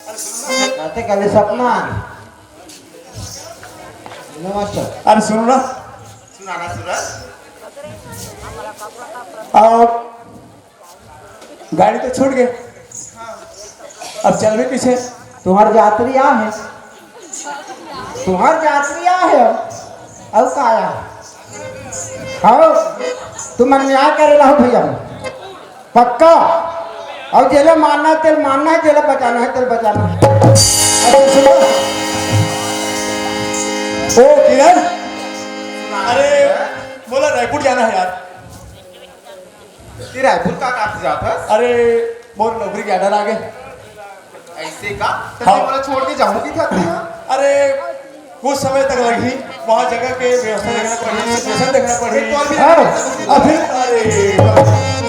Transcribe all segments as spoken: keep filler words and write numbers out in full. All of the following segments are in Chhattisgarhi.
राते काले सपना। नमस्कार। अरे सुनो ना। सुनाना सूरज। अब गाड़ी तो छूट गए, अब चलबे कैसे? तुम्हार जात्री आ है, तुम्हार जात्री आ है। अब का आया? हाँ, तुम मन में आ करे रहो भैया, पक्का। और जेला मानना है तेल मानना है, जेला बचाना है तेल बचाना है। अच्छा सुनो, ओ किरण, अरे बोला रायपुर जाना है यार। तेरा रायपुर का काम से जात हस? अरे, मोर नौकरी के order आ गए। ऐसे का? तो हाँ। मैं बोला छोड़ के जाऊंगी था तू यहाँ। अरे, कुछ समय तक लगही, वहाँ जगह के व्यवस्था देखना पड़ही, situation देखना पड़ही। एक और भी हाँ, और फिर अरे,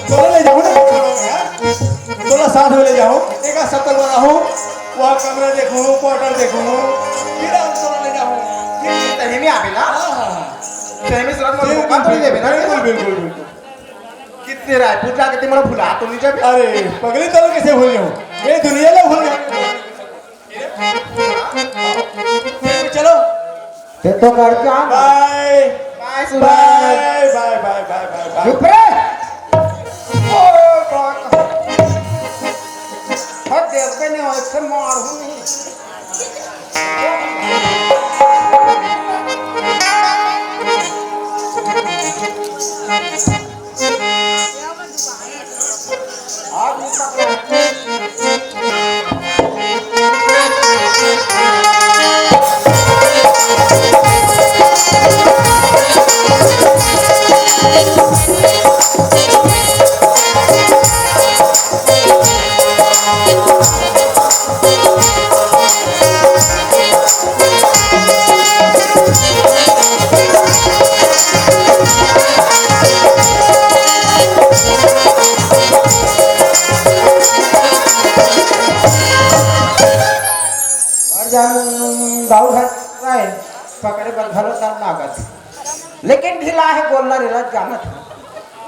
तोला ले जाऊँ ना, यार। तोला साथ में ले जाऊँ, एक आध सप्ताह वाला हूँ, वहाँ कमरा देखूँ, quarter देखूँ, फिर हम तोला ले जाऊँ। फिर सही में आवे ना? हाँ, हाँ, हाँ। सही में सूरज, मोर बिल्कुल, धोखा तो नहीं देवे ना? बिल्कुल, बिल्कुल, बिल्कुल। कितने रायपुर जाके ते मोला भुला तो नहीं जाबे? अरे, पगली तो कैसे भूल जाऊं? ये दुनिया ला भूल जाऊं। चलो। ते तो घर जा। Bye। Bye, सूरज। Bye, bye, bye, bye, bye, bye। चुप रे। ओ, बात। हट, देखबे नहीं, ऐसे मारूं नहीं। मर जान दाऊ घर आए, पकड़े बर घलो डर लागत। लेकिन ढीला है गोल्लर, एला जानत हूँ।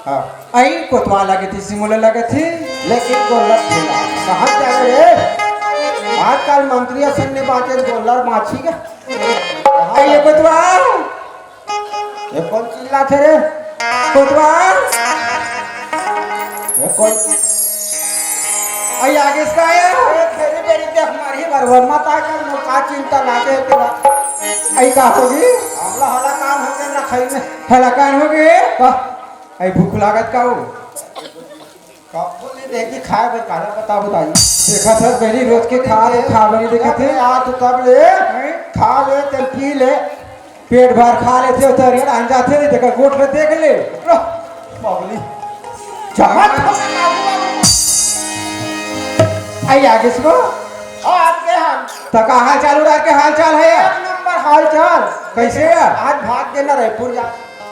हाँ। अई कोतवाल लगे थी, सिमुले लगे थी। लेकिन गोल्लर ढीला। कहाँ जावे रे? आजकल मंत्री असन ने बाँचे, गोल्लर बाँची गे। कहाँ अई ये कोतवाल। ये कोन चिल्लाथे रे? कोतवाल। ये कोन? अई आगे इसका आया। ए, फेरी बेरी देख मारही बरबर, मत आ कर, मोर का चिंता लागे तेला। अई का होगी? हमला हलाकान होगे ना खाई में। हलाकान होगे? का? अई भूख लागत का हो? कभू नहीं देखी खाए बर, काला बता बताई। देखा था बहनी रोज के खा ले, खा बनी देखा थे। आ तू तब ले, हैं? खा ले, तेल पी ले। पेट भर खा लेथे, उतर अन जाथे नहीं, देखा गोठ ले देख ले। लो, बाबली। जहाँ अई आगे इसको? और आपके हाल? तो का हाल चाल उड़ा के हाल चाल है? एक नंबर हाल चाल। कैसे है? आज भाग देना रायपुर जा।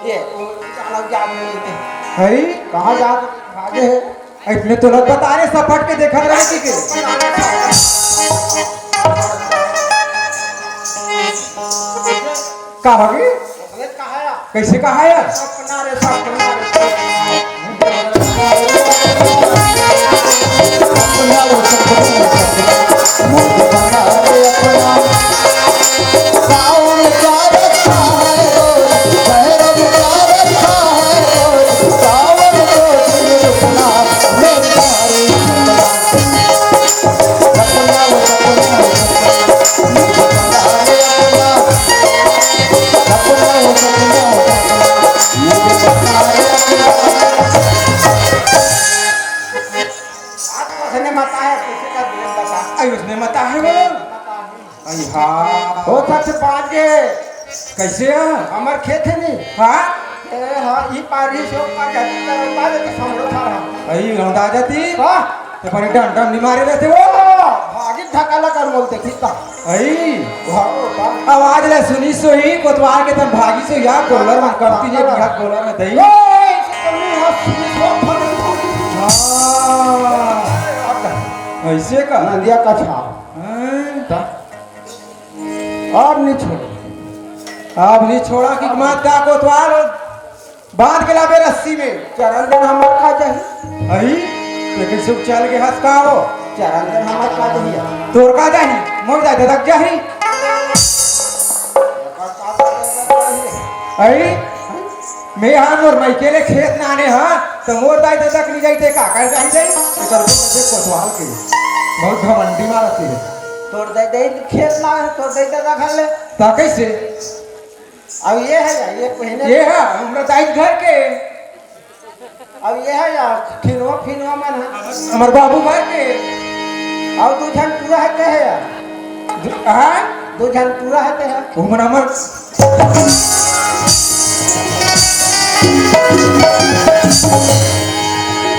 ये, वो, जाना जा नहीं लेते। है? कहाँ जा भागे है? इतने तो लोग बता रहे, सब फट के देखत रहे कि के। का भागी? अरे कहा यार? कैसे कहा यार? सपना रे, सपना रे। आज उसने मत आया, किसी का दिल बता। आई उसने मत आया वो। आई हाँ। हो सच बात ये। कैसे है? हमर खेत है नहीं। हाँ? ए, हाँ, ई पारी से ओकर जाति करता है, तो समझो था हम। आई रौंदा जाति? वाह। तो पर डंडा नहीं मारे रहते वो। भागी धक्का लगा मोल देखी का। आई। वाह, वाह। आवाज ले सुनी सोही, कोतवाल के तन भागी सो या, गोलर में कमती ने बिहार गोलर में दही। ओए, हाँ। ऐसे का? नंदिया का छाप। हैं? ता? अब नहीं छोड़। अब नहीं छोड़ा कि मत का कोतवाल बांध के लाबे रस्सी में। चरण देना हमर का चाही? अही, लेकिन सुख चल के हंस का हो? चार अंदर हमार का जहिया। तोर का जाही? मोर दाई ददा के जाही। अई, मैं हा मोर मइके ले खेत लाने हा, त मोर दाई ददा के नइ जाही ते काकर जाही जाही? एकर तो मुझे कोतवाल के। बहुत घमंडी मारत हे। तोर दाई ददा खेत ला हे, तोर दाई ददा घर ले। त कइसे? अब ये हे या, ये पहिने ये हे, हमर दाई घर के। अब ये हे या, खिनवा फिनवा मन हे। हमर बाबू घर के। अउ दू झन टूरा हे ते हे या। दू, हाँ? दू झन टूरा हे ते हे। वो मन हमर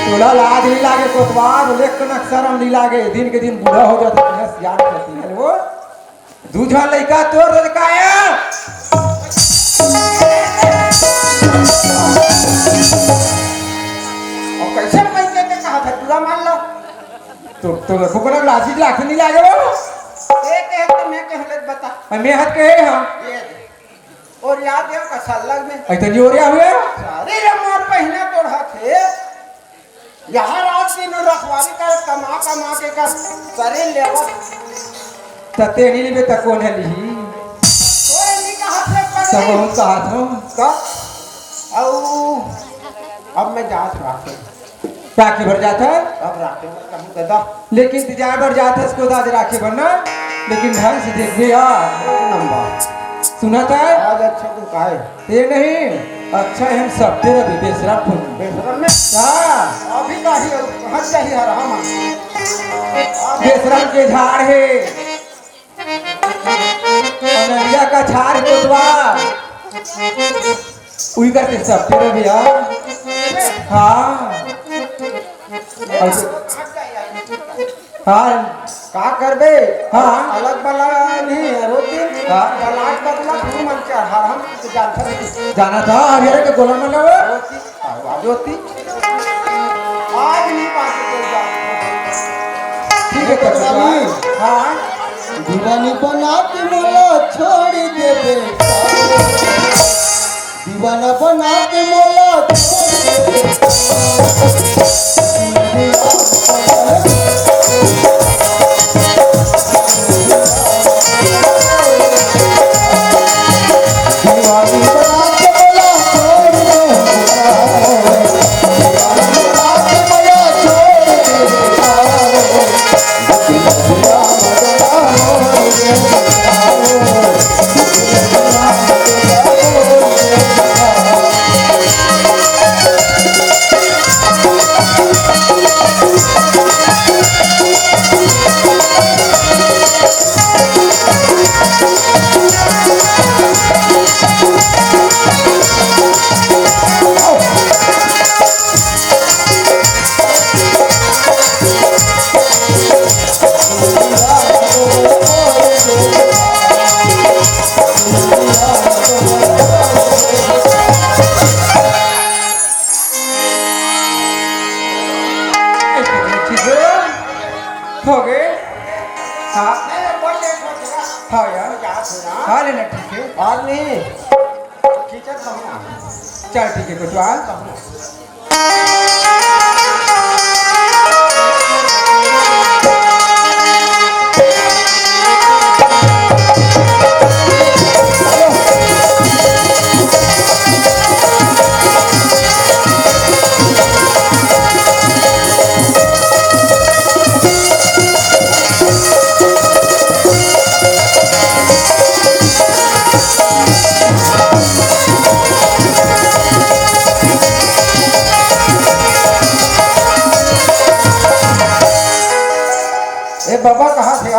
तोला लाज नइ लागे कोतवाल, लेख कनक शरम नइ लागे, दिन के दिन बूढ़ा हो जात हे, सियान करती हे वो। दू झन लइका तोर रोज का आया। अउ कइसे मइके के कहा था, पूरा मान ला। तो, तो रखो को ना लाजी लाख नइ लागे वो। ए कहे तो मैं कहे ले बता। अरे मैं हाथ कहे हाँ। ये दे। अउ याद हे का साल लग में। अरे तनी ओरिया हुए। सारे रे मार पहिना तोर हाथ हे। यहाँ रात दिन रखवारी कर, कमा कमा के कर, करे लेवत। त तेरी नहीं बेटा कौन है लिही? तो ये नहीं कहा थे पर तब नहीं। हम कहा था। का? अउ अब मैं जात राखे। राखे बर जात है? अब राखे बर कहूँ दादा। लेकिन तू जाए बर जात है इसको दादा राखे बर ना, लेकिन ढंग से देखबे यार। एक नंबर। सुना था? आज अच्छा तू काहे? ये नहीं, अच्छा, हम सब तेरा भी बेसरा फूल। बेसरा में? हाँ। अभी का ही, हट जा ही हराम। बेसरा के झाड़ है। अनरिया का झाड़ कोतवा। उही करके सब तेरा भी, हाँ। हाँ। और हाँ। का करबे? हाँ। अलग बला नहीं, रोटी। हाँ। बलाट बदला, तू मन के हर हम तो जानता नहीं। जाना था, हरियाणा के गोला मन लगा। रोटी, आवाज होती। आज नहीं पास कोई बात। ठीक है, तो स्वामी। हाँ। दीवानी बना के मोला छोड़ दे बेटा। दीवाना बना के मोला छोड़ दे। दीवानी बना के मोला छोड़ दे। दीवानी बना के मोला छोड़ दे। हो गए। हाँ। हाँ यार। हाँ लेना, ठीक है। और नहीं। चल ठीक है, कोतवाल। ए बाबा कहा थे, आ?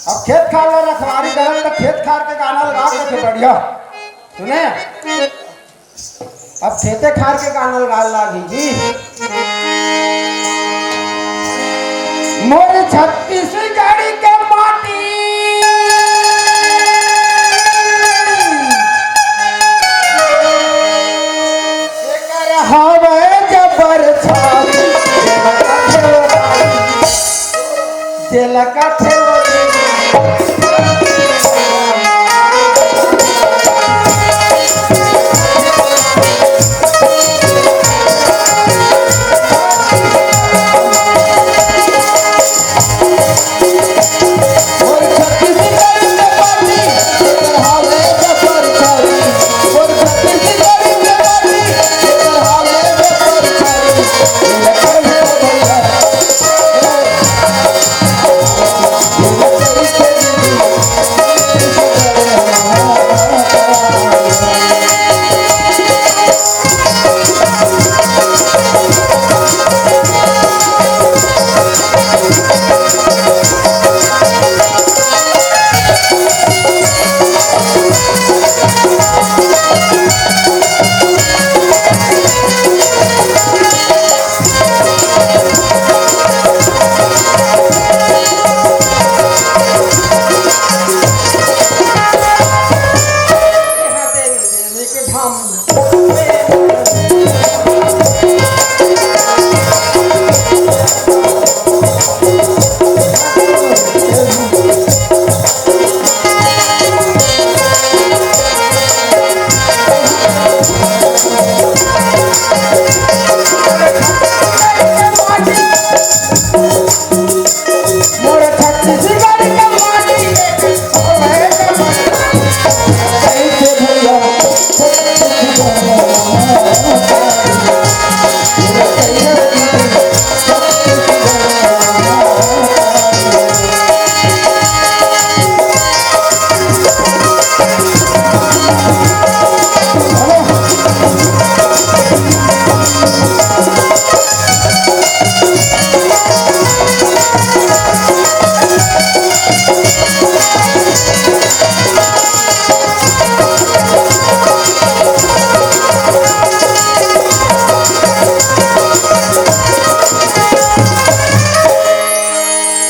अब खेत खार ला रखवारी करन त खेत खार के गाना लगा के थे बढ़िया। सुने? अब खेते खार के गाना लगा लागी जी। मोर छत्तीसगढ़ के माटी एकर हवे जबर छाती। जेला कथे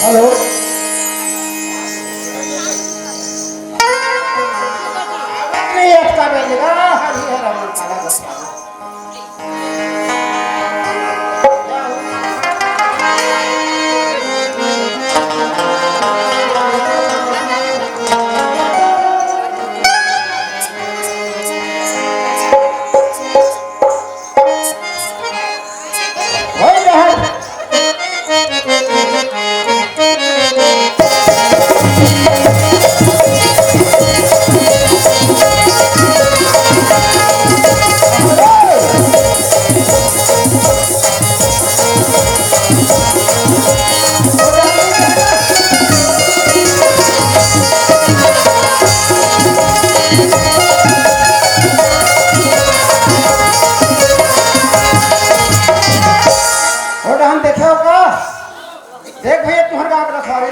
हेलो। नहीं, अटका नहीं, हरी हरा मन काला बस। ओ डहन देखे हो का? देख भैया, तुहर गाँव के रखवारी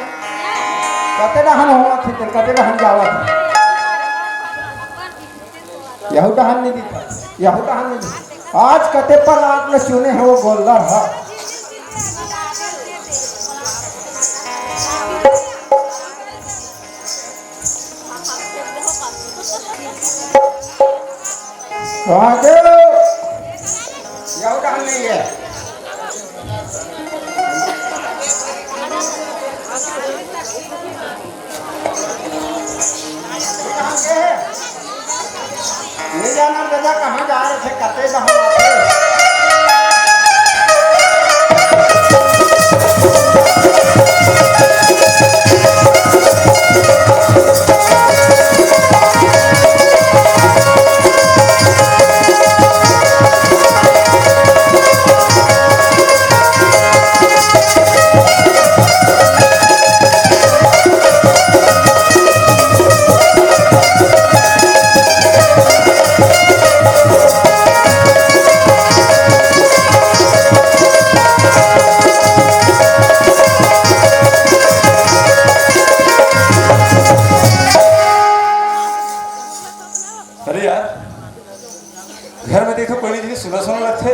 कते डहन होवत हे, तेन कते डहन जावत हे। यहू डहन नहीं दिखा, यहू डहन नहीं दिखा। आज कते पलाट में सुने हैं वो गोल्लर है। कहाँ के? यहू डहन नहीं है। ले जाना दादा, कहाँ जा रहे थे, कते बहा आते? अरे यार, घर में देखो, कोई नहीं दिखे, सुना सुना लगथे।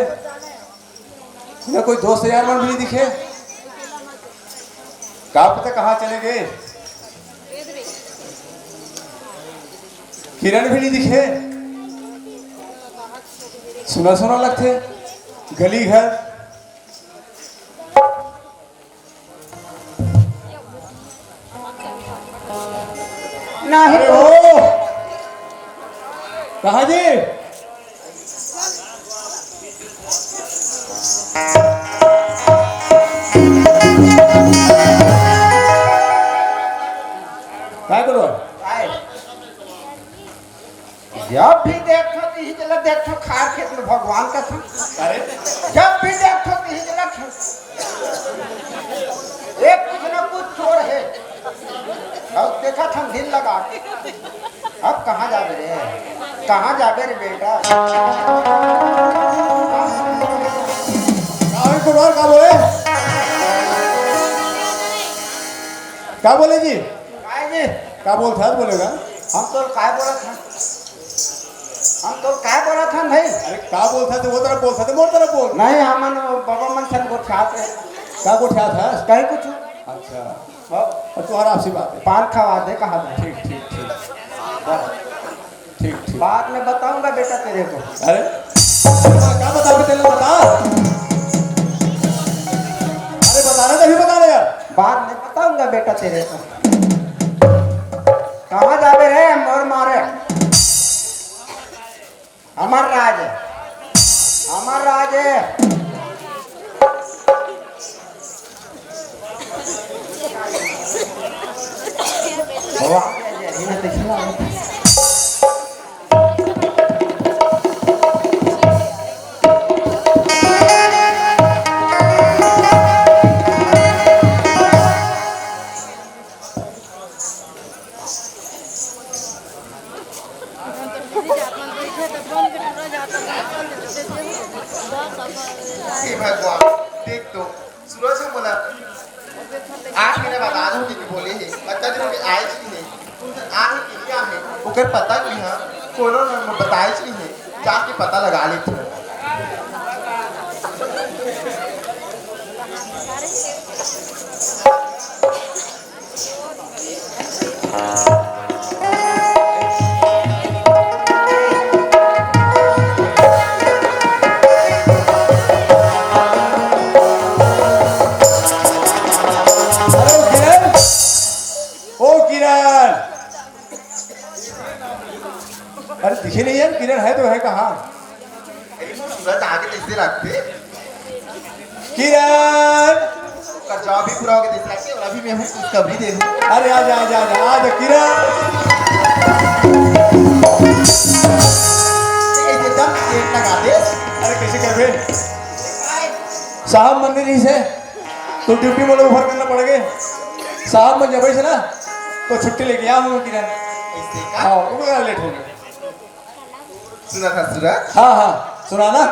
या कोई दोस्त यार मन भी नहीं दिखे, का पता कहाँ चले गए। किरण भी नहीं दिखे, सुना सुना लगथे गली घर। नहीं अरे तो ओ, कहाँ जी? काय करो? काय? जब भी देखो, तिही जला देखो, खार खेत में भगवान का था। अरे? जब भी देखो, तिही जला खेत। एक कुछ ना कुछ चोर है। अब देखा था, ढील लगा के। अब कहाँ जाबे रे? कहाँ जाबे रे बेटा? काहे कुमार का बोले? का बोले जी? काय जी? का बोलत हस बोलेगा? हम तो काय बोलत हन? हम तो काय बोलत हन भाई? अरे का बोलत हस, वो तरफ बोलत हस, मोर तरफ बोल। नहीं, हमन बाबा मन सन गोठियात है। का गोठियात हस? कहीं कुछ। अच्छा। हाँ। और तुम्हारा आपसी बात है। पान खवा दे, कहा दे। ठीक, ठीक, ठीक। ठीक, ठीक। बाद में बताऊंगा बेटा तेरे को। अरे, का बता भी तेला बता। अरे, बता रहे, तभी बता रहे यार। बाद में बताऊंगा बेटा तेरे को। कहाँ जाबे रे, मोर मारे? हमर राज है, हमर राज है। वाह। हे भगवान, देख तो, सूरज ह मोला आठ महीना बाद आ जाहूं कहिके बोले हे, अतका दिन हो गे आएच नइ हे। आ हे कि नइ आ हे, ओकर पता नइ हे, कोनो ल बताएच नइ हे, जाके पता लगा लेथंव। अरे ओ किरण, ओ किरण, अरे दिखे नहीं यार, किरण है तो है कहाँ? अरे, वो सूरज आगे कैसे रखते? किरण! कर जवाब भी पूरा हो गया, देख सकते हैं, और अभी मैं हूँ खुशखबरी दे दूँ। अरे, आ जा, आ जा, आ जा, आ जा, किरण! एकदम पेट लगा दे। अरे, कैसे कर बे? साहब मन नइ रहिस हे, तो ड्यूटी मोला ऊपर करना पड़ गे। साहब मन जब से ना, तो छुट्टी लेके आ हूँ, किरण। ऐसे का? हाँ, वो लेट हो गया। सुना था सूरज? हाँ, हाँ, सुना ना।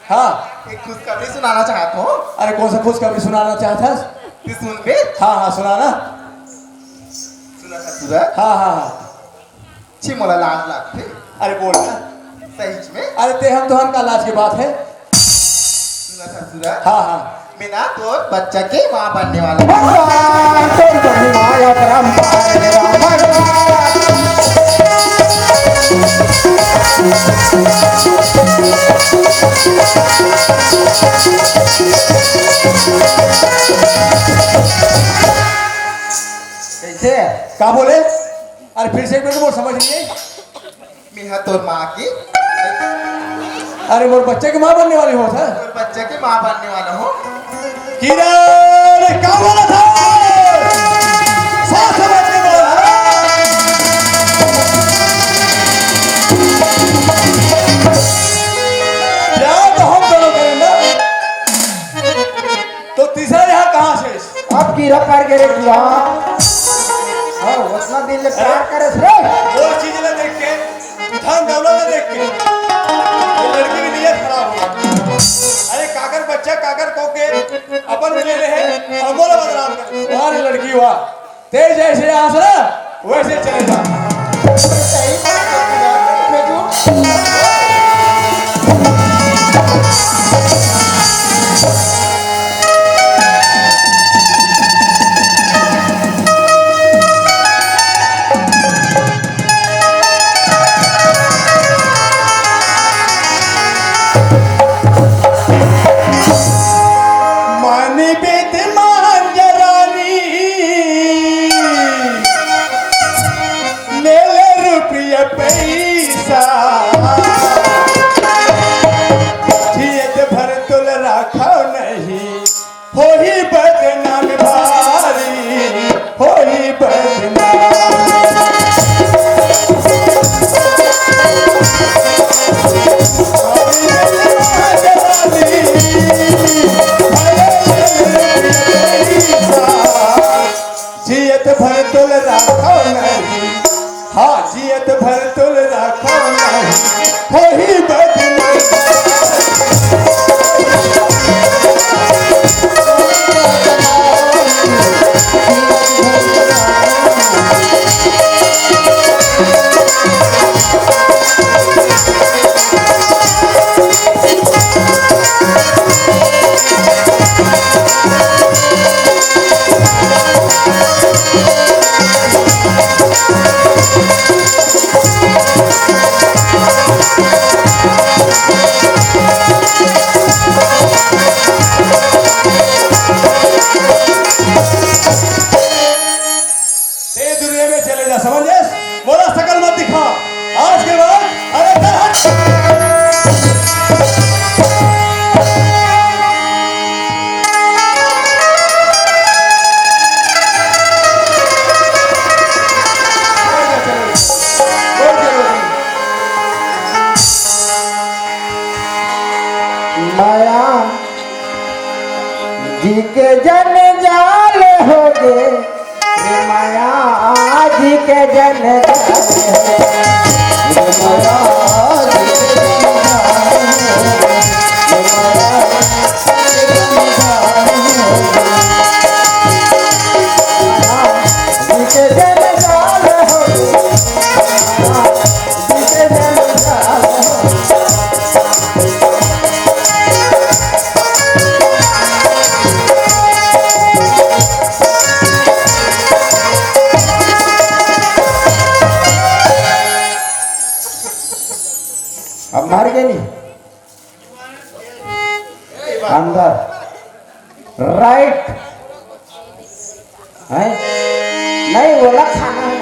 हाँ। एक खुशखबरी सुनाना चाहत हूँ। अरे, कौन सा खुशखबरी सुनाना चाहत हस? तू सुन बे। हाँ, हाँ, सुना ना। सुना था सूरज? हाँ, हाँ, हाँ। छी, मोला लाज लागथे। अरे, बोल ना। सही में? अरे, ते हम तुहन का लाज के बात है? सुना था सूरज? हाँ, हाँ। मैं ना तोर बच्चा के माँ बनने वाला हूँ। भगवान तोर महिमा अपरंपार हे राम भगवान। कैसे? का बोले? अरे फिर से एक बार बोल, समझ नहीं आई। मेहा तोर माँ के। अरे मोर बच्चा के माँ बनने वाली हो था। तोर बच्चा के माँ बनने वाला हूँ। किरण, का बोला था? सास बनने वाला। प्यार तो हम दोनों करें ना। तो तीसरा यहाँ कहाँ से? अब कीरा पड़ गे रे बुआ। हाँ, उतना दिन ले प्यार करे रे। वो चीज ला देख के, धन दौलत ला देख के, ये लड़की की नीयत खराब हो गई। अरे काकर बच्चा, काकर को के अपन ले ले है, और बोला बदनाम कर। वाह रे लड़की वाह, तेज जैसे आसरा वैसे चले जा। सही बात है, मानी बेद मान जरानी, ले ले रुपया पैसा, जियत भर तोल राखव नहीं, होही बदनाम भारी, होही बदनाम। जियत भर तोल राखव नहीं, हाँ, जियत भर तोल राखव नहीं, होही बदनाम। तें दुनिया में चले जा, समझे? मोला सकल मत दिखा। आज के बाद, अरे चल हट। माया जी के जंजाल होगे, रे माया जी के जंजाल होगे, रे माया जी के जंजाल होगे। अंदर। राइट। हैं? नहीं, ओला खाना है।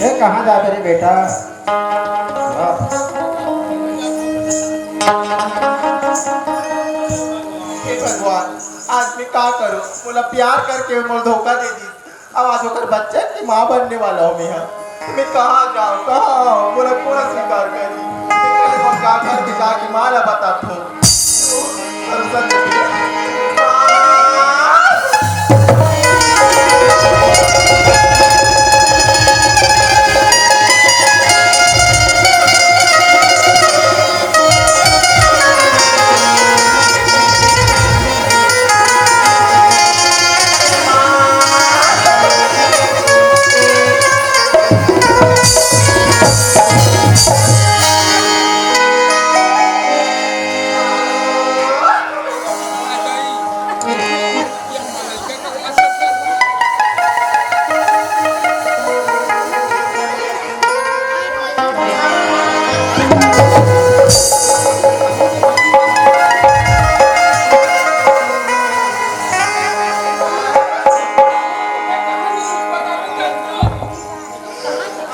ए, कहाँ जाबे रे बेटा? वाह। हे भगवान, आज मैं का करूं? मोला प्यार करके मोला धोखा दे दिस। अब आज ओकर बच्चा के माँ बनने वाला हूँ मैं। मैं कहाँ जाऊँ, कहाँ आऊँ? मोला कोन स्वीकार करही? मैं का घर के जाके माँ ला बताथों।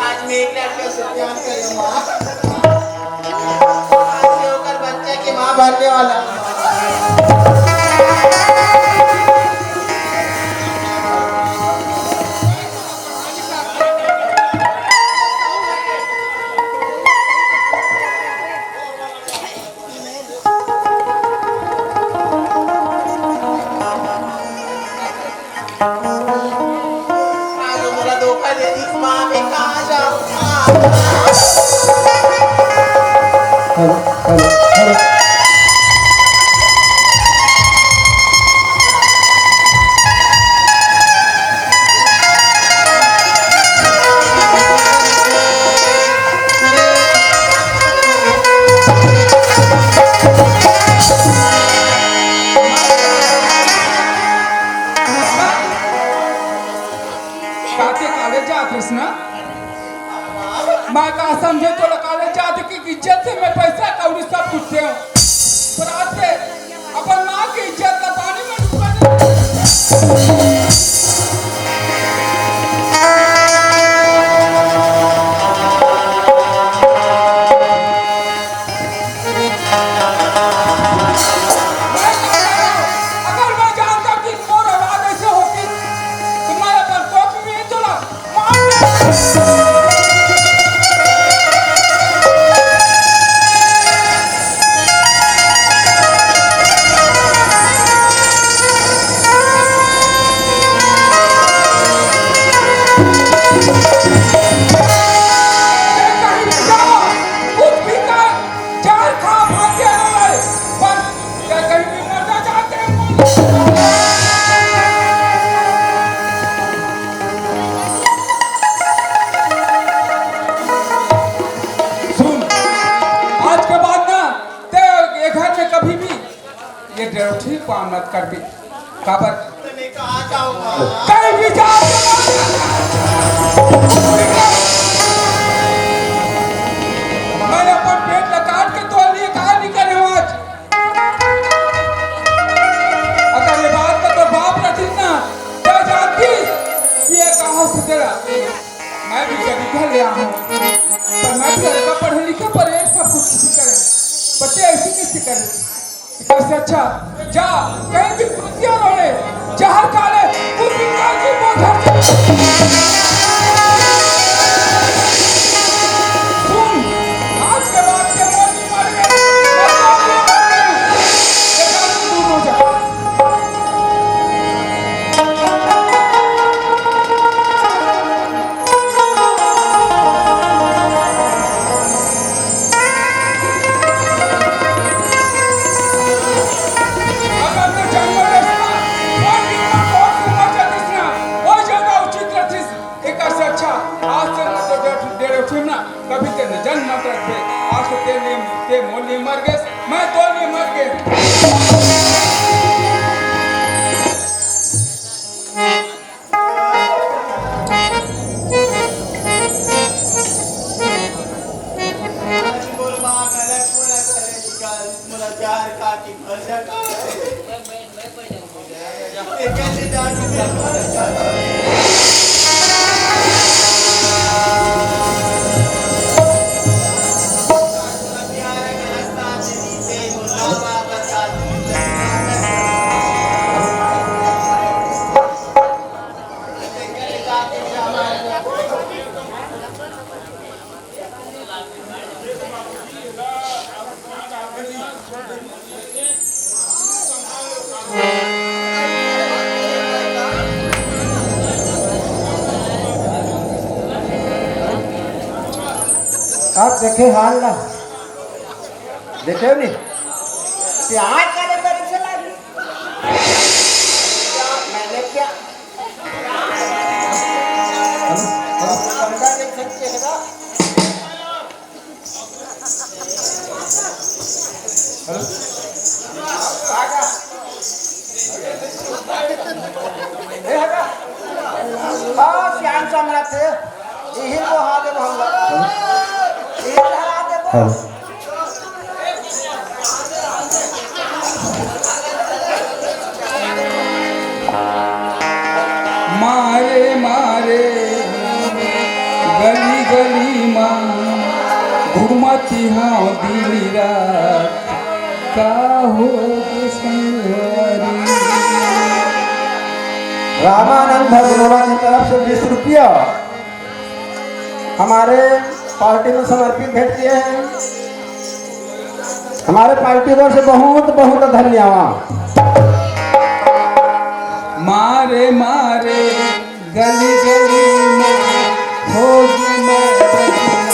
आज मैं एक लड़के से प्यार करे हूँ, माँ। आज मैं ओकर बच्चा के माँ बनने वाला हूँ, माँ। आज मोला धोखा दे दिस, माँ, मैं कहाँ जाऊँ, माँ? Hello, hello, hello. काते कॉलेज जात हस ना? मैं का समझे तोला कॉलेज जात के इज्जत से मैं पैसा कौड़ी सब कुछ देंव। पर आज से अपन माँ के इज्जत ला पानी में डुबा दे। मैं तो कह रहा हूँ, अगर मैं जानता कि मोर औलाद ऐसे होती, तो मैं अपन कोख में ही तोला मार देता। कहीं भी जाओ, कुछ भी कर, जहर खा, भाग के रहो, बस, क्या कहीं भी मरना चाहते हैं? सुन, आज के बाद ना, ते ये घर में कभी भी ये डेढ़ ठीक काम मत कर भी। काबर? मैं कहाँ जाऊँगा? कहीं भी जा। मैं अपन पेट ला काट के तोर लिए कहाँ निकले हूँ आज? अगर ये बात का तो बाप रचित ना, तो जानती कि ये कहाँ से तेरा? मैं भी गरीब घर ले आया हूँ, पर मैं भी लड़का पढ़े लिखे पर ये सब कुछ नहीं करे। बच्चे ऐसी कैसी करे? इससे अच्छा जा, कहीं की कुर्सियां रोले, जहर खा ले, उस इंसान की वो घर से। सुन, आज के बाद के मोर बीमारी में, मैं तो अपने घर में हूँ। ये काम दूर हो जा। अगर तो जंगल रहिस ना, कोई भी ना कोई कुआं चलिस ना, वो ज्यादा उचित रहिस। एक मोला चार काटी भर जा का। एकर ले जाके जा। आप देखे हाल ना, देखे नहीं? प्यार करे करे चला गया। मैंने क्या? हम, हम पंडा देख सकते हैं ना? हेलो? आजा। ए, हटा। हाँ, श्याम सम्राट थे। यही वो हाथ है, हम लोग। यही हाथ है, वो। हेलो। मारे मारे गली गली मा घूमत हंव दिन रात, का होगे संगवारी। रामानंद धर्मनोरा की तरफ से बीस रुपया। हमारे पार्टी में समर्पित भेंट किए हैं। हमारे पार्टी की ओर से बहुत बहुत धन्यवाद। मारे मारे गली गली में होगी मैं बदनाम।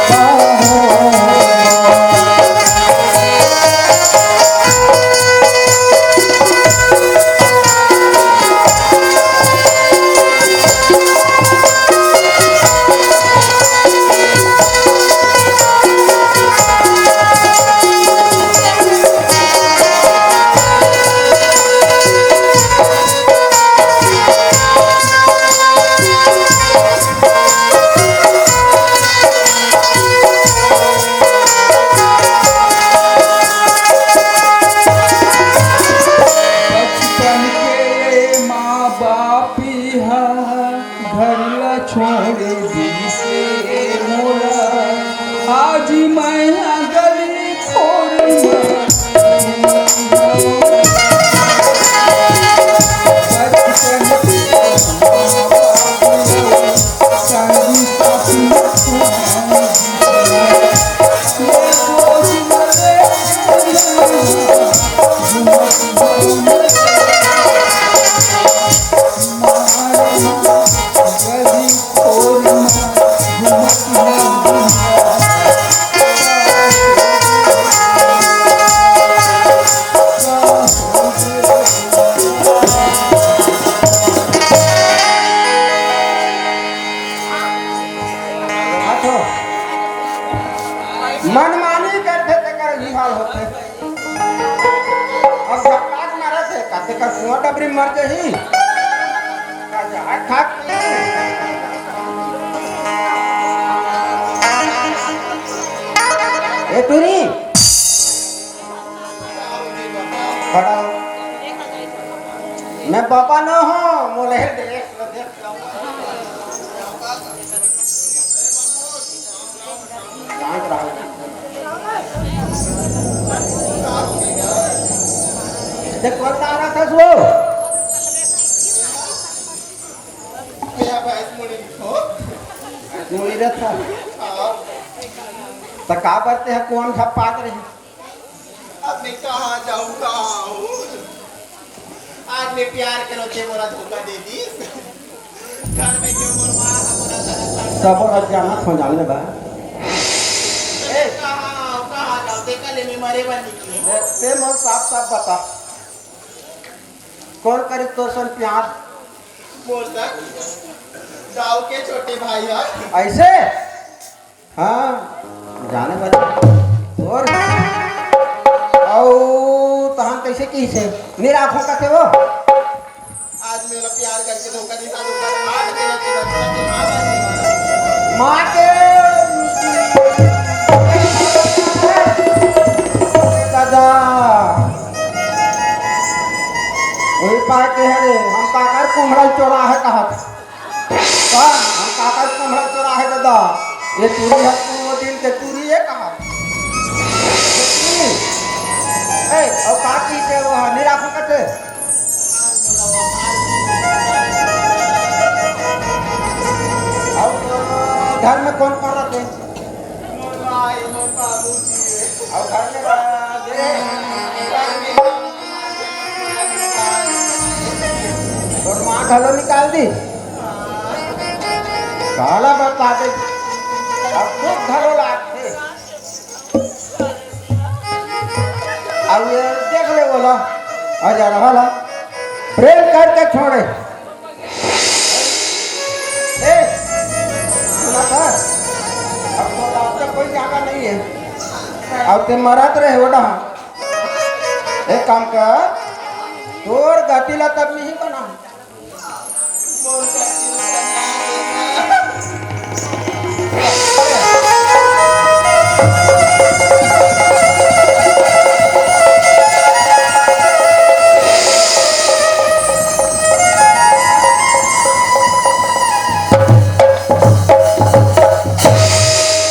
का हो बचपन के माँ बाप इहा घर ला छोड़ दिसे मोला, आज मैं हा गली खोर मा। बचपन के माँ बाप इहा संगी साथी मनमानी करथे तेकर ही हाल होथे। अब झटका के मारत हे, का तेकर कुआं डबरी मर जही? का जहर खा के? ए टूरी, खड़ा हो। मैं पापा ना हूँ, मोले देख, देख। देख, कौन आ रहा था वो? क्या भैंस मुड़ी हो? मुड़ी रहता। हाँ। तो का करते हैं, कौन खपात रही? अब मैं कहाँ जाऊँ, कहाँ आऊँ? आज मैं प्यार करो थे, मोला धोखा दे दिस। घर में क्यों मोर माँ का मोला गलत समझ। सब और जानत हो, जान ले बा। ए, कहाँ आऊँ, कहाँ जाऊँ? देखा ले, मैं मरे बर निकले हूँ। ते मोर साफ साफ बता, कौन करी तोर सन प्यार? मोर सन? दाऊ के छोटे भाई है। ऐसे? हाँ, जाने बता। और? अउ तहन कैसे की से? मेरा आँखों का थे वो? आज मेरा प्यार करके धोखा दिखा, धोखा दिखा, धोखा दिखा, धोखा दिखा। माँ के दादा, वही पाके हरे, हम काकर कुम्हड़ा चोरा है कहा। का? हम काकर कुम्हड़ा चोरा है दादा। ये टूरी है, तू वो दिन के टूरी है कहा। ए, और का की के वो है, निरा फुकट है। और घर में कौन कौन रहते? मोर माई, मोर बाबूजी। अउ घर में बा-, दे। तोर माँ घलो निकाल दी। काला बता दे। अब खुद घलो लागथे। अब ये देख ले बोला। आ जा रहा ला। प्रेम करके छोड़े। ए, सुना था? अब तो रास्ते कोई जगह नहीं है। अब ते मरत रहे ओडा। एक काम कर, तोर गति ला तब नहीं बना।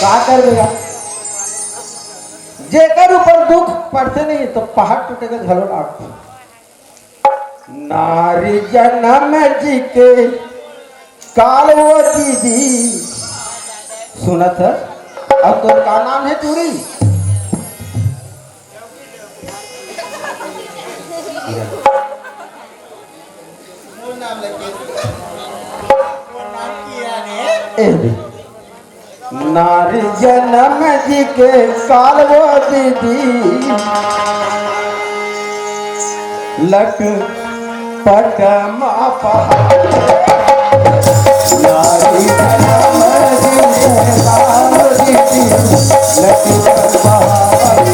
का कर बेटा? जेकर ऊपर दुख पड़थे नहीं तो पहाड़ टूटे के घलो लागथे। नारी जनम जी के काल वो दीदी। सुनत है? अब तोर का नाम है टूरी? मोर नाम लगे। मोर नाम किरण है। ए दे। नारी जनम जी के काल वो दीदी, लट पटम अपहार। नारी जनम जी के काल दीदी, लट पटम अपहार।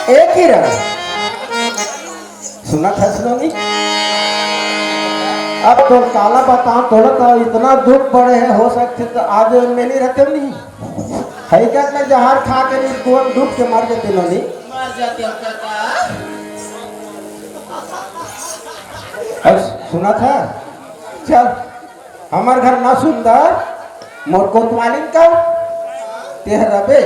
ए किरण, सुनत हस नोनी? अब तोर काला बताओ, तोला तो इतना दुख पड़े है, हो सकथे तो आज मैं नहीं रहते नहीं। हकीकत में जहर खा के नहीं, कोन डूब के मर जाते नोनी। मर जाते हो काका। अब सुनत है, चल, हमर घर ना सुंदर, मोर कोतवालिन का तेह रबे।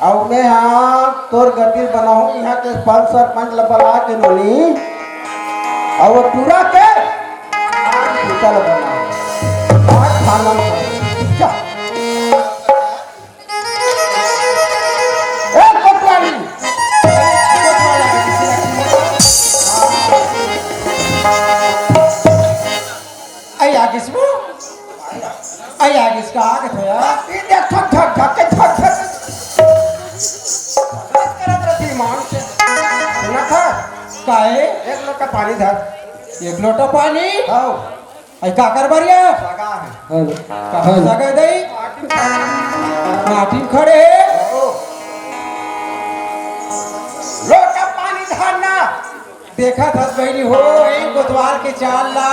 अउ मैं हा तोर गति बनाहूं, इहां के पंच सरपंच ल बला के नोनी, अउ वो टूरा के आन पीतल बना। आज खाना खा। जा। ए कोतवाली। आई आगिस वो। आई आगिस का आगे थे यार। ये देख, ठक, ठक, ठक, ठक, ठक। करत रहती मान से। काहे? एक लोटा पानी धर। एक लोटा पानी? हव। अई काकर बर या? सगा हे। हेलो। कहाँ हेलो। सगा दई? माटी म खड़े। माटी म खड़े हे? हव। लोटा पानी धर ना। देखत हस बहिनी हो, ए कोतवाल के चाल ला।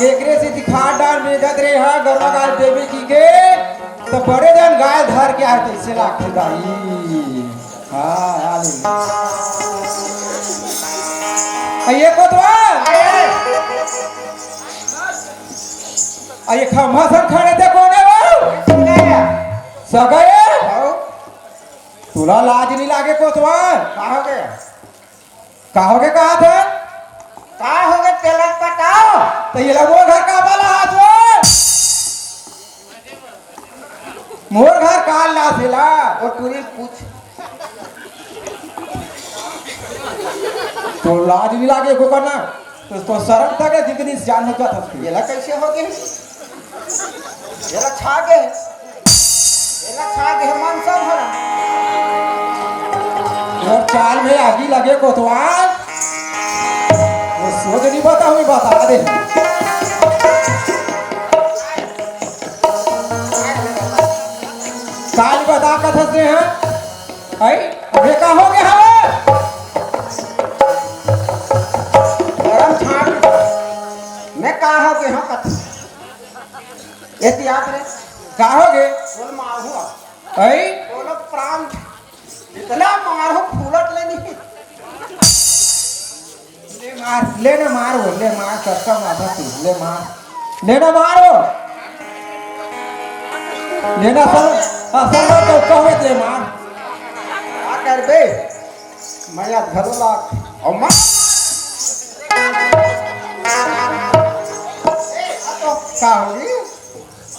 एकरे सेती खाद डाल में दत रे हा, गरवा गाय देवे की के, त बड़े जन गाय धर के आए तइसे लागथे दाई। हाँ, आ ले। अई ए कोतवाल। अई ए खम्हा सन खड़े ते कोन हे वो? सगा ए? हव। तोला लाज नइ लागे कोतवाल? का होगे? का होगे कहाथस? का होगे तेला बताव? त एला मोर घर काबर लाहस वो? मोर घर काबर लाहस एला? ओ टूरी ल पूछ। तोला लाज नइ लागे एको कन? त, त सरम तक हे, जिंदगी से जान हो जात हस। एला कइसे होगे? एला छा गे। एला छा गे, मन सब हरा। तोर चाल में आगी लगे कोतवाल। वो सोच नइ बताहूँ, बता दे। काल बता कथस हे, हैं? अई, अबे का होगे हवे? गरम छाट। मैं का होगे हँव कथस? एती आत रे। का होगे? बोल मारहूँ। अई? बोलो प्राण। इतना मारहूँ फूलत ले नहीं। ले मार, ले ना मार वो, ले मार, कसम माथा तू, ले मार। ले ना मार वो। ले ना सर, हाँ, सर तो कहे दे मार। का करबे? मैं अब घरो ला, और मार। का होगी?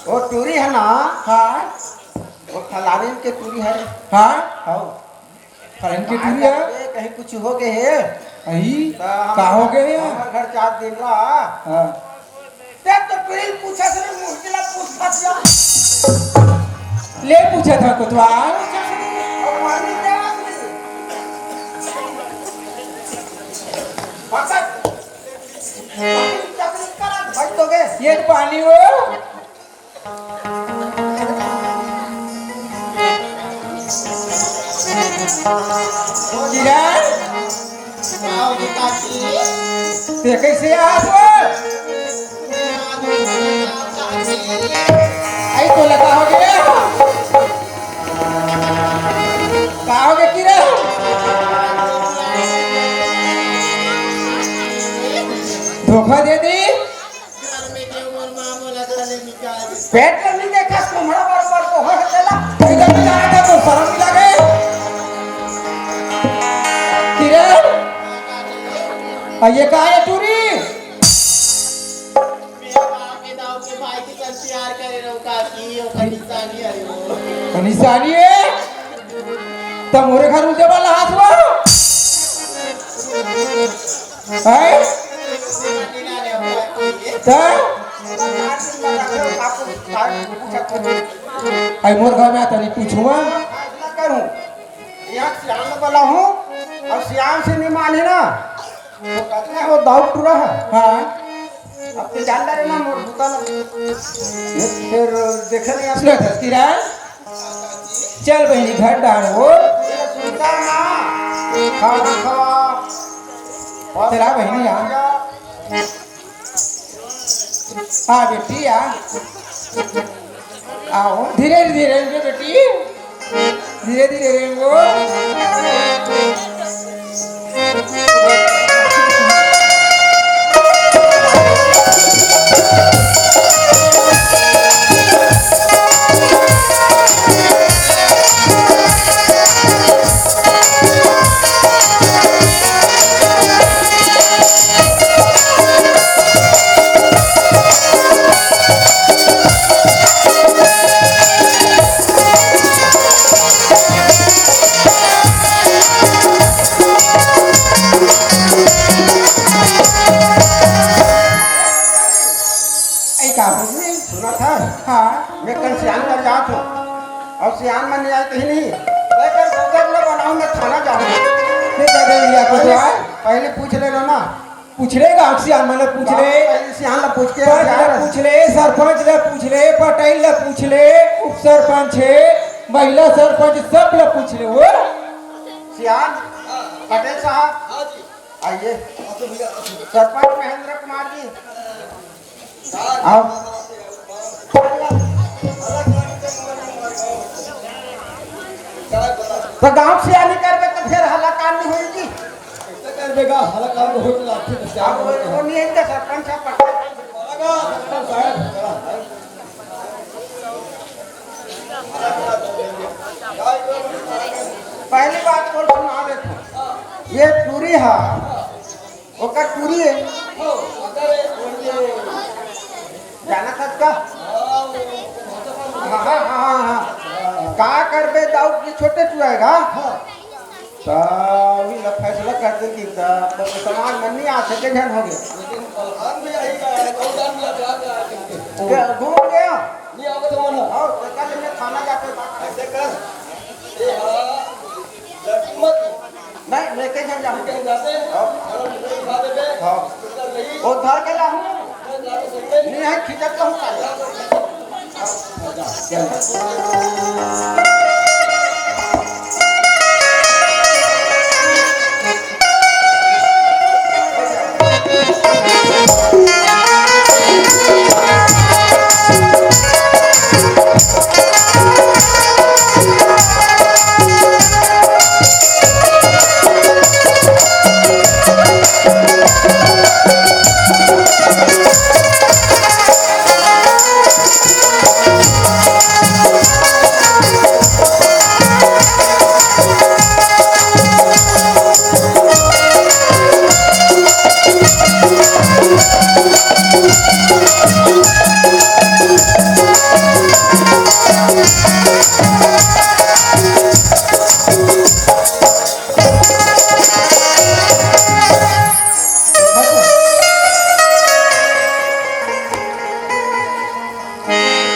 वो टूरी हे ना? हाँ। वो फलानी के टूरी हे रे। हाँ? हाँ। फलानी के टूरी हे? ए, कहीं कुछ होगे हे? अई, त हम, का होगे हे? हमर घर चार दिन रहा। हाँ। ते तो टूरी पूछत रहे, मुश्किल पूछत जा। ले पूछत हे कोतवाल। पूछत रहे, और पानी दे आदमी। पकड़। चकरी, चकरी करत भाई तो गे। ये पानी वो। किरण, ते कइसे आस वो? अई तोला का होगे? का होगे किरण? धोखा दे दी? घर में के मोर माँ मोला घर ले निकाल दे। पेट ल नइ देखस, कुम्हड़ा बरोबर को हर देला। इधर भी जाना था तो शर्म नइ लागे। किरण, अई ए का हे टूरी? मेरा बाप के दाऊ के भाई के साथ प्यार करे रहो काकी, ओकर निशानी हे वो। निशानी हे? त मोरे घर उलटे वाला हाथ वो? हैं? त? अई मोर घर में आता नहीं पूछूंगा। यहाँ सियान वाला हूँ और सियान से नहीं माने ना। वो कहते हैं वो दाऊ टूरा हे। हाँ। अब तो जानता रहे ना मोर बुता ना। ये फिर देखे नहीं आप। सुना था, किरण? चल बहिनी घर डार वो। ये सुनता ना। खाना खवा। चला बहिनी आ। आ बेटी आ। आओ, धीरे धीरे रेंगो बेटी, धीरे धीरे रेंगो। ऐ का हो गई? सुना था? हाँ। मैं कल सियान कर जात हूँ और सियान मन नहीं आए कहीं नहीं। मैं कल कुकर न बनाऊँ, मैं थाना जाऊँ। पहले, पहले पूछ लेना ना। पूछ ले, गाँव सियान मन ले पूछ ले। गाँव सियान ला पूछ के पंच ले पूछ ले, सरपंच ले पूछ ले, पटेल ले पूछ ले, उप सरपंच हे, महिला सरपंच, सब ले पूछ ले वो। सियान, पटेल साहब, हाँ जी। आइए। सरपंच महेंद्र कुमार जी। अब तो गाँव सियान नइ करबे त फेर हल्ला कांड नइ होई जी। करबे गा, हल्ला कांड होत लागथे त क्या अब वो, वो नइ हे त सरपंच साहब पटेल। पहली बात तो सुना देखो, ये टूरी हा, ओकर टूरी हे। जानथस का? हाँ, हाँ, हाँ, हाँ, हाँ। का करबे दाऊ, ये छोटे टूरा हे गा। त उही ला फैसला कर दे कि त, त समाज में नइ आ सके, झन हो गया। लेकिन प्रधान भी यही का है, बहुत जान लिया, प्यार का है। घूम गया। नहीं आवे तो मन। हाँ, तो कल मैं थाना जाके बात कर। ऐसे कर। ए हाँ, लड़की मत। नहीं, लेके झन जाहूँ। कहीं जाते हैं। हाँ। चलो, मिठाई खा देते हैं। हाँ। हॉस्पिटल नहीं। वो धर के लाहूँ। नहीं, खींचत तो हूँ।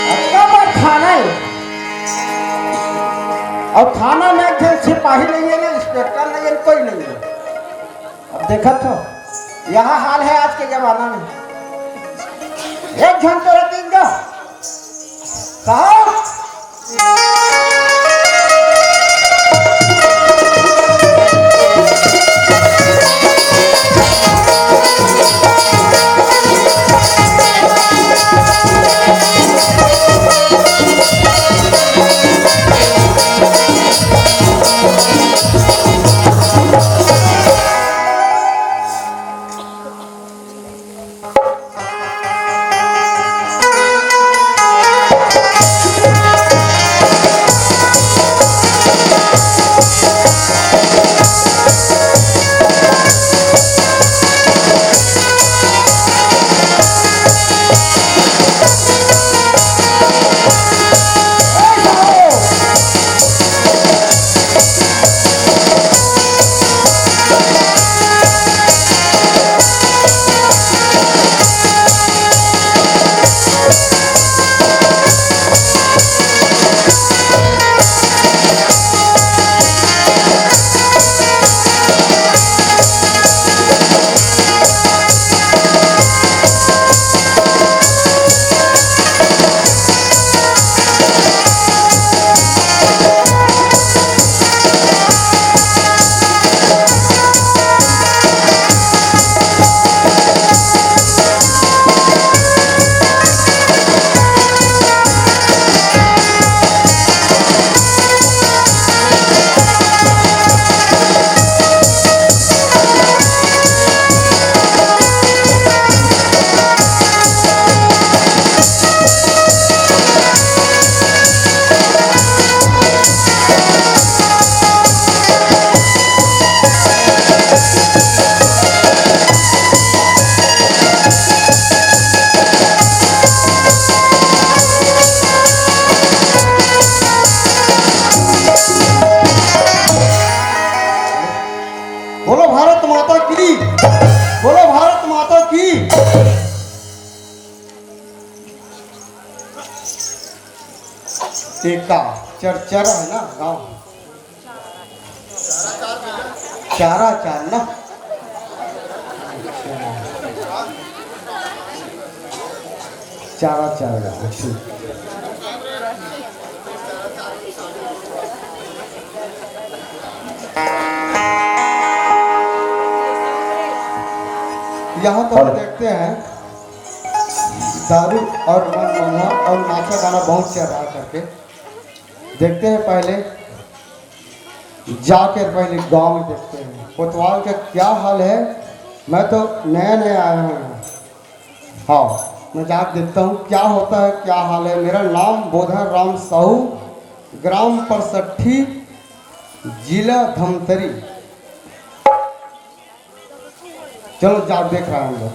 अतका बड़ थाना हे, अउ थाना में एक झन सिपाही नइ हे ना, इंस्पेक्टर नइ हे, कोई नइ हे। अब देखत हो, यह हाल हे आज के जमाना में। एक झन तो रहते इनका साहब। बोलो भारत माता की, बोलो भारत माता की। एका चरचरा हे ना गाँव। चारा चार ना। चारा चार गाँव, ठीक। यहाँ तो हम देखते हैं, दारू और मन मौला और नाचा गाना बहुत चल रहा है करके। देखते हैं पहले, जाकर पहले गांव में देखते हैं कोतवाल का क्या हाल है। मैं तो नया नया आया हूँ यहाँ। हाँ, मैं जाकर देखता हूँ क्या होता है, क्या हाल है। मेरा नाम बोधन राम साहू, ग्राम परसठी, जिला धमतरी। चलो, जाओ, देख रहा हूँ हम लोग।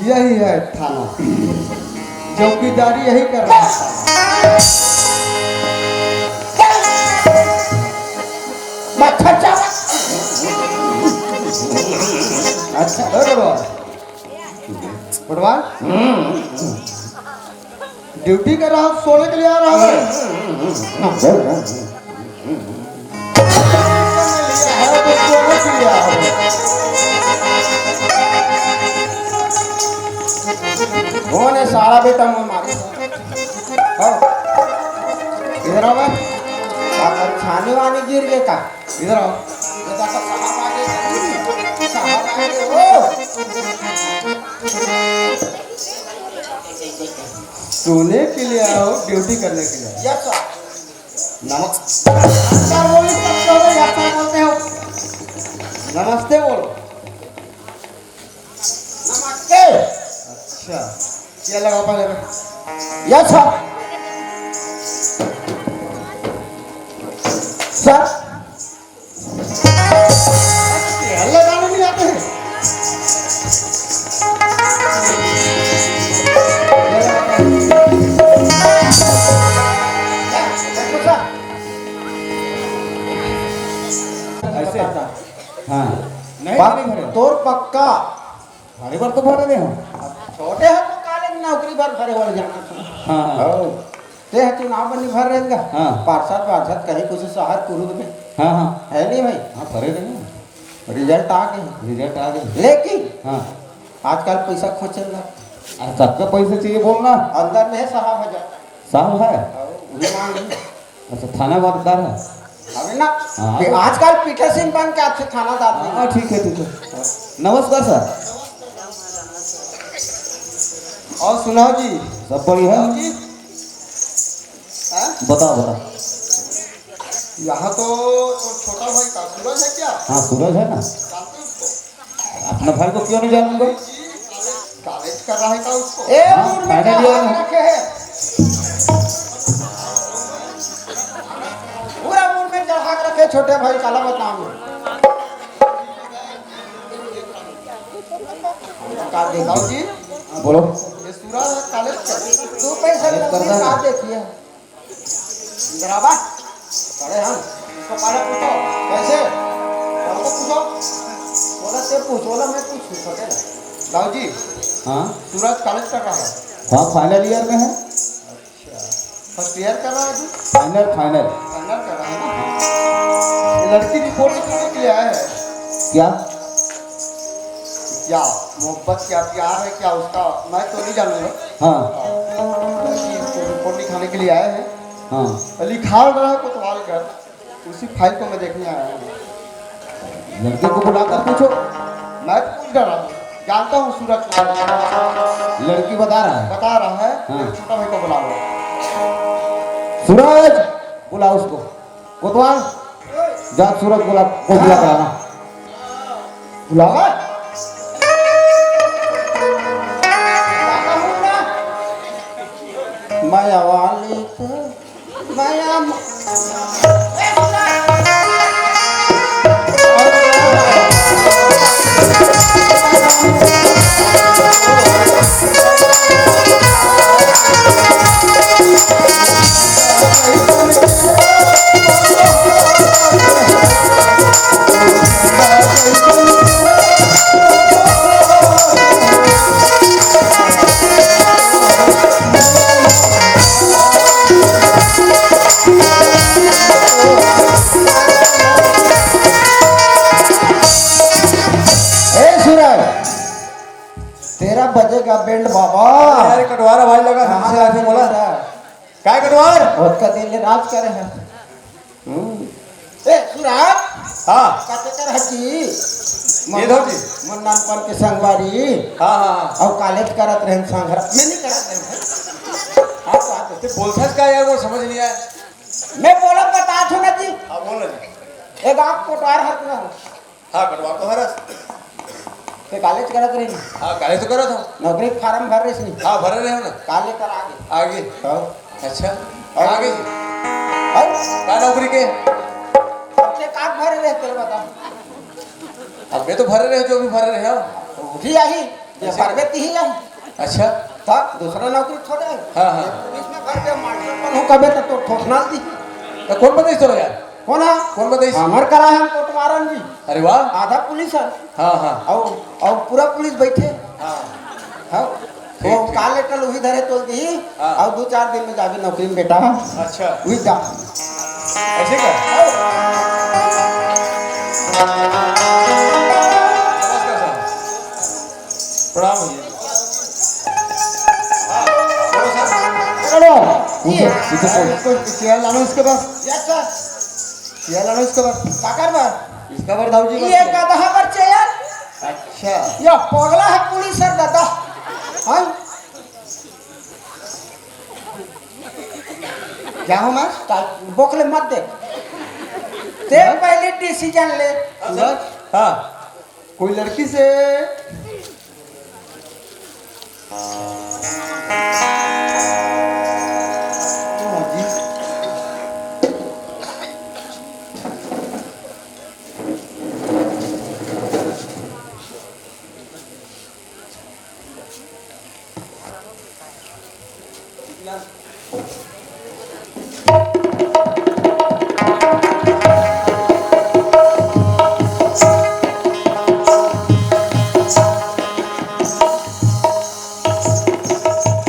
यही है थाना, चौकीदारी यही कर रहा है। मच्छर चावल। अच्छा, अरे बाबा। पटवार? ड्यूटी कर रहा हूँ, सोने के लिए आ रहा हूँ। कौन है साला बेटा, मुँह मारे? हाँ। इधर आओ भाई। क्या कर, छानी वानी गिर गए का? इधर आओ। ये देखो, साहब आ गए, साहब आ गए, ओ। सोने के लिए आओ, ड्यूटी करने के लिए? Yes sir. नमस्कार। नमस्कार बोलिए, सब कहो, यस सर बोलते हो। नमस्ते बोलो। नमस्ते। अच्छा, क्या लगा पहले में? Yes sir. सर। क्या लगाने नहीं आते हैं? ऐसे? हाँ। नहीं, पक-, नहीं भरे। तोर पक्का। भरे बर तो भरे रहे हो। अब छोटे हो तो कॉलेज नौकरी बर भरे वाले जाना था। हाँ, हाँ। हो। ते ह चुनाव बर नहीं भर रहेगा। हाँ। पार्षद वार्षद कहीं कुछ शहर कुरुद में। हाँ, हाँ। है नहीं भाई? हाँ, भरे रहे हो। रिजल्ट आ गए। रिजल्ट आ गए। लेकिन हाँ। आजकल पैसा खोचल ला। अरे, सबका पैसा चाहिए बोलना। अंदर में है साहब हजार। साहब है? और उन्हें मांग ली। अच्छा, थाना वाला है? अबे ना, हाँ। कि आजकल पीटर सिंह बन के अच्छे थानादार बने। हाँ, ठीक है, ठीक है। नमस्कार सर। और सुनाओ जी। सब बढ़िया है? जी। हाँ? बताओ, बताओ। यहाँ तो, तो छोटा भाई का सूरज है क्या? हाँ, सूरज है ना। जानते हो उसको? अपना भाई को क्यों नहीं जानूंगा? कॉलेज कर रहा है क्या उसको? ए, हाँ, मुंह में final year चढ़ा में। के रखे हैं। पूरा मुंह में चढ़ा के रखे छोटे भाई, काला बदनाम है। का देखा जी? बोलो। ये सूरज कॉलेज कर। तू पैसा कॉलेज करता है। का देखिए। इधर आ बा। खड़े हम। इसको पहले पूछो। कैसे? हमको पूछो। बोला, "ते पूछ।" बोला, "मैं पूछूं, पटेल।" दाऊ जी, हाँ? सूरज कॉलेज कर रहा है। हाँ, final year में है। अच्छा। First year कर रहा है अभी? Final, final। Final कर रहा है ना? ये लड़की report लिखाने के लिए आया है। क्या? क्या मोहब्बत, क्या प्यार है, क्या उसका, मैं तो नहीं जानूंगा। हाँ। लड़की report लिखाने के लिए आया है। हाँ। लिखा रहा है कोतवाल का, उसी file को मैं देखने आया हूँ। लड़के को बुलाकर पूछो। मैं तो पूछ रहा हूँ, जानता हूँ सूरज को। लड़की बता रहा है। बता रहा है, हाँ। मेरे छोटा भाई को बुलाओ। सूरज, बुला उसको। कोतवाल, जा सूरज बुला, को बुला के लाना। बुलावा। माया वाली तो, माया म- ए सूरज, तेरा बजेगा बैंड बाबा। अरे कटवार भाई लगा, कहाँ हमसे आके बोला। बेटा? काय कटवार? ओतका दिन ले राज करे हे। हम्म। ए, सूरज। हाँ। कते कर हकी? ये धो जी। मन नानपन के संगवारी। हाँ, हाँ, हाँ। अउ कॉलेज करत रहेन संघरा। मैं नहीं करत रहेन भाई। आप बात ते बोलथस का यार, वो समझ नहीं आया। मैं बोला बता थो ना जी। हाँ, बोल ना जी। एक आप कोटवार हक ना। हाँ, कटवार तो हरस। ते कॉलेज करत रही? हाँ, कॉलेज तो करत हूँ। नौकरी के फार्म भर रही नहीं? हाँ, भरे रहे हो ना। का लेकर आगे? आगे। हाँ। अच्छा। और? आगे। और? का नौकरी के? ते का भरे रहे, तेरे बता। अब मैं तो भरे रहे, जो भी भरे रहे हो। वो भी आई, ये अच्छा। भरबे ती ही आई। अच्छा। तो दूसरा नौकरी थोड़े है। हाँ, हाँ। ये पुलिस में भर के मास्टर बनहूँ कबे तो, तो ठोसना दी। तो कौन बताइस तोला यार? कौन है? कौन बताइस? हमर करा है, हम कोटवारन जी। अरे वाह। आधा पुलिस है। हाँ, हाँ। और, और पूरा पुलिस बैठे। हाँ। हाँ। ठीक, वो ठीक। काल लेटर उही धरे तोल दी। हाँ। और दो चार दिन में जाबे नौकरी में बेटा। अच्छा। उही जा। ऐसे का? नमस्कार साहब। प्रणाम भैया। हाँ, बोलो सर। हेलो। पूछो, पूछो, पूछो। इसको चेयर लाना इसके पास। Yes sir. चेयर लाना इसके पास। काकर बर? इसका बर दाऊ जी ये बस। गधा बर चेयर। अच्छा। ये पगला है पुलिस सर दादा। हाँ? क्या हो मार? बोकले मत दे। ते हाँ? पहले डिसीजन ले। सूरज? हाँ। कोई लड़की से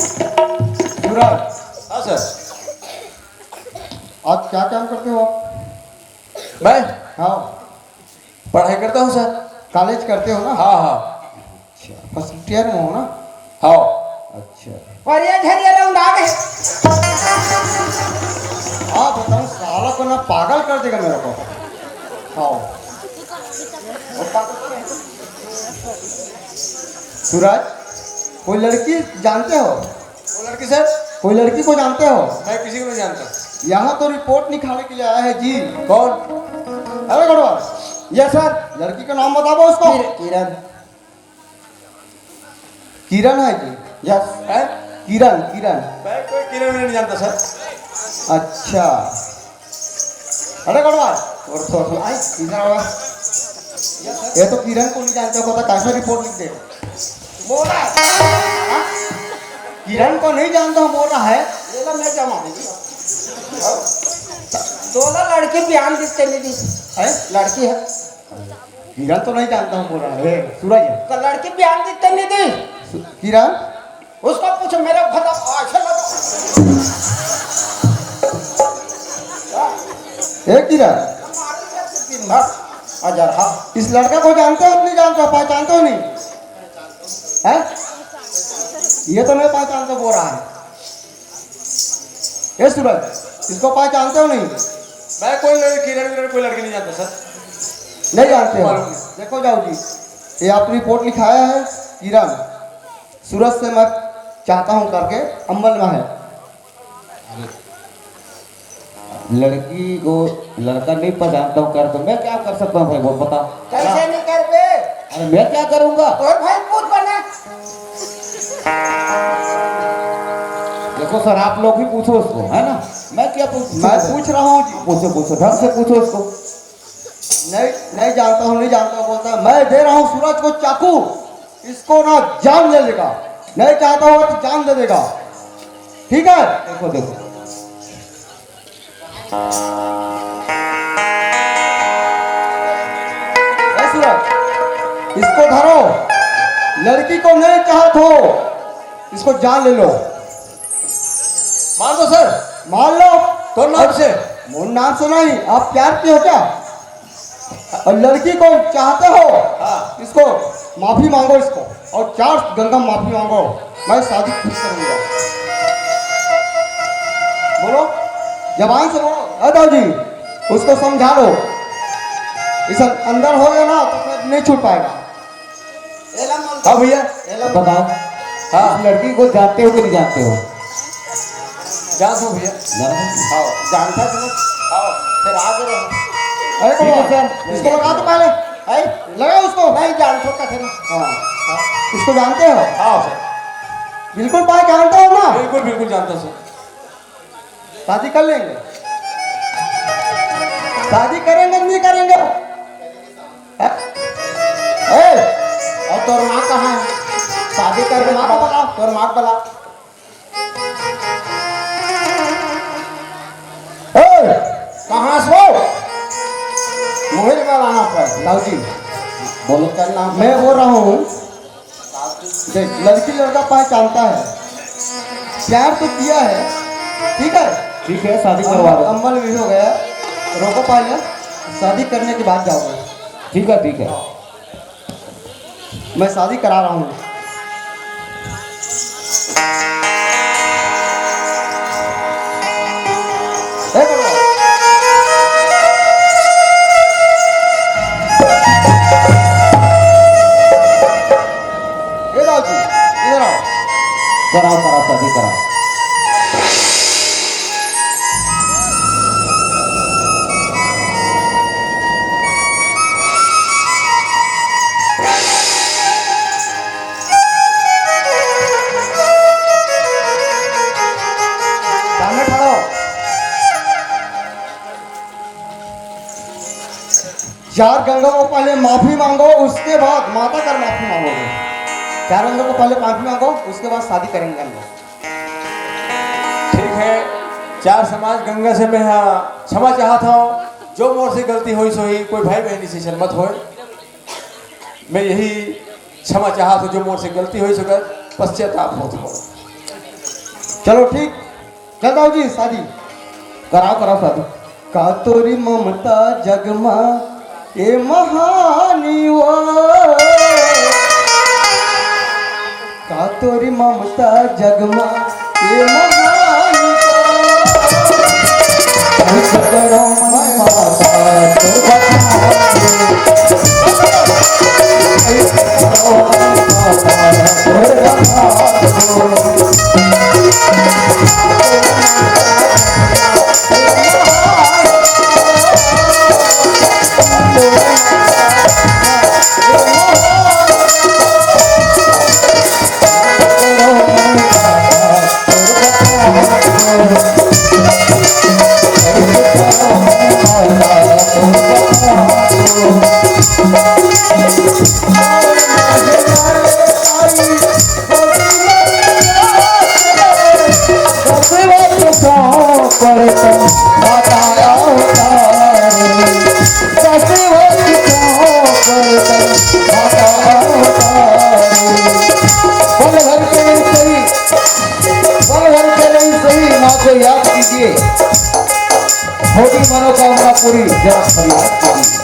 सूरज, हाँ सर। आज क्या काम करते हो आप? मैं? हाँ। पढ़ाई करता हूँ सर। कॉलेज करते हो ना? हाँ, हाँ। अच्छा, फर्स्ट ईयर में हो ना? हाँ। अच्छा। और ये झरिया रौंदा गए। आप बताओ, साला को ना पागल कर देगा मेरे को। हाँ। सूरज, कोई लड़की जानते हो? वो लड़की सर? कोई लड़की को जानते हो? मैं किसी को नहीं जानता। यहाँ तो रिपोर्ट लिखाने के लिए आया है जी। कौन? अरे गड़वा। Yes sir. लड़की का नाम बताओ उसको। किर-, किरण। किरण है जी। यस। है? किरण, किरण। मैं कोई किरण नहीं जानता सर। अच्छा। अरे गड़वा, और तो, तो, आई, किरण गड़वा। ये तो किरण को नहीं जानता, पता कैसा रिपोर्ट लिख दे। बोल रहा है। हाँ? किरण को नहीं जानता हूँ, बोल रहा है। ये लो, मैं जमा दूंगी। हाँ? दोनों लड़की बयान देते नहीं दी। हैं? लड़की है। किरण तो नहीं जानता हूँ, बोल रहा है। ए, सूरज है। तो लड़की बयान देते नहीं दी। सु-, किरण? उसको पूछ, मेरे भला अच्छा लगा। ए किरण, दिन भर अजर हा। इस लड़का को जानते हो कि नहीं जानते हो, पहचानते हो नहीं? हैं? ये तो नहीं पहचानते बोल रहा है। ए सूरज, इसको पहचानते हो नहीं? मैं कोई लड़की, किरण विरण कोई लड़की नहीं जानता सर। नहीं जानते हो? मालूम नहीं। देखो जाऊ जी, ये आप रिपोर्ट लिखाया है, किरण सूरज से मैं चाहता हूँ करके अमल में है। लड़की को लड़का नहीं पहचानता हूँ कर, तो मैं क्या कर सकता हूँ भाई, वो बता। कैसे नहीं कर बे? अरे मैं क्या करूँगा? और भाई पूछ बना। देखो सर, आप लोग भी पूछो उसको, है ना? मैं क्या पूछ मैं पूछ रहा हूँ जी। पूछो, पूछो, ढंग से पूछो उसको। नहीं, नहीं जानता हूँ, नहीं जानता हूँ बोलता है। मैं दे रहा हूँ सूरज को चाकू, इसको ना जान ले लेगा। नहीं चाहता हूँ तो जान दे देगा। ठीक है, देखो, देखो। ए सूरज, इसको धरो। लड़की को नहीं चाहत हो, इसको जान ले लो। मार दो सर। मार लो। तो नाम से। मोर नाम से नहीं, आप प्यार किए हो क्या? और लड़की को चाहते हो? हाँ। इसको माफी मांगो, इसको और चार गंगा माफी मांगो। मैं शादी खुद करूंगा। बोलो, जबान से बोलो। अ दाऊ जी, उसको समझा लो। इस अंदर हो गया ना तो फिर नहीं छूट पाएगा। हाँ भैया। बताओ। हाँ। इस लड़की को जानते हो कि नहीं जानते हो? जानता हूँ भैया। जानते हो? हाँ। जानता था। हाँ। फिर आ गए। अरे ठीक है सर। इसको लगा दो पहले। है? लगाओ उसको। नहीं जानता था फिर। हाँ। इसको जानते हो? हाँ सर। बिल्कुल बात जानते हो ना? बिल्कुल, बिल्कुल जानता सर। शादी कर लेंगे। शादी करेंगे, नहीं करेंगे? हैं? ए, और तोर माँ कहाँ है? शादी कर, माँ को बुला, तोर माँ को बुला। ए, कहाँ से हो? मोहित का लाना पर। दाऊ जी, बोलो क्या नाम? मैं बोल रहा हूँ, देख, लड़की लड़का पहचानता है, प्यार तो किया है, ठीक है? ठीक है, शादी करवा दो। अम्बल भी हो गया, रोको पहले, शादी करने के बाद जाओगे। ठीक है, ठीक है। मैं शादी करा रहा हूँ। ए बड़वा। ए दाऊ जी, इधर आओ। कराओ, कराओ, शादी कराओ। सामने खड़ा हो। चार गंगा को पहले माफी मांगो, उसके बाद माता कर माफी मांगोगे। चार गंगा को पहले माफी मांगो, उसके बाद शादी करेंगे हम लोग। ठीक है, चार समाज गंगा से मैं हाँ क्षमा चाहत हूँ, जो मोर से गलती होइस होही, कोई भाई बहनी से शर्मत होए। मैं यही क्षमा चाहत हूँ, जो मोर से गलती होइस होही, पश्चाताप होत हो। चलो ठीक, चल दाऊ जी शादी। कराओ, कराओ शादी। का तोरी ममता जग मा ए महानी वो, का तोरी ममता जग मा ए महानी वो। करो मन माता तोर बखानी। पल भर के लिए सही, पल भर के लिए सही, माँ को याद कीजिए। होगी मनोकामना पूरी, जरा फरियाद कीजिए।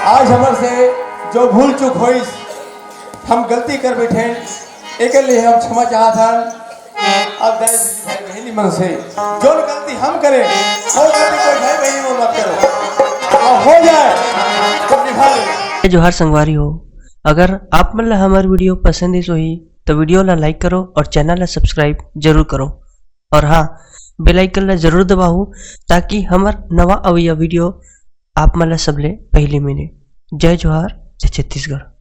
आज हमर से जो भूल चूक होइस, हम गलती कर बैठे, एकर लिए हम क्षमा चाहत हन। अब दाई दीदी भाई बहिनी मन से जोन गलती हम करे, वो गलती कोई भाई बहिनी मन मत करो, और हो जाए तो निभा ले। जोहार संगवारी हो, अगर आप मन ला हमर वीडियो पसंद आइस होही तो वीडियो ला लाइक करो और चैनल ला सब्सक्राइब जरूर करो। और हाँ, बेल आइकन ला जरूर दबाहू, ताकि हमर नवा अवइया वीडियो आप मन ला सबले पहली मिले। जय जोहार, जय छत्तीसगढ़।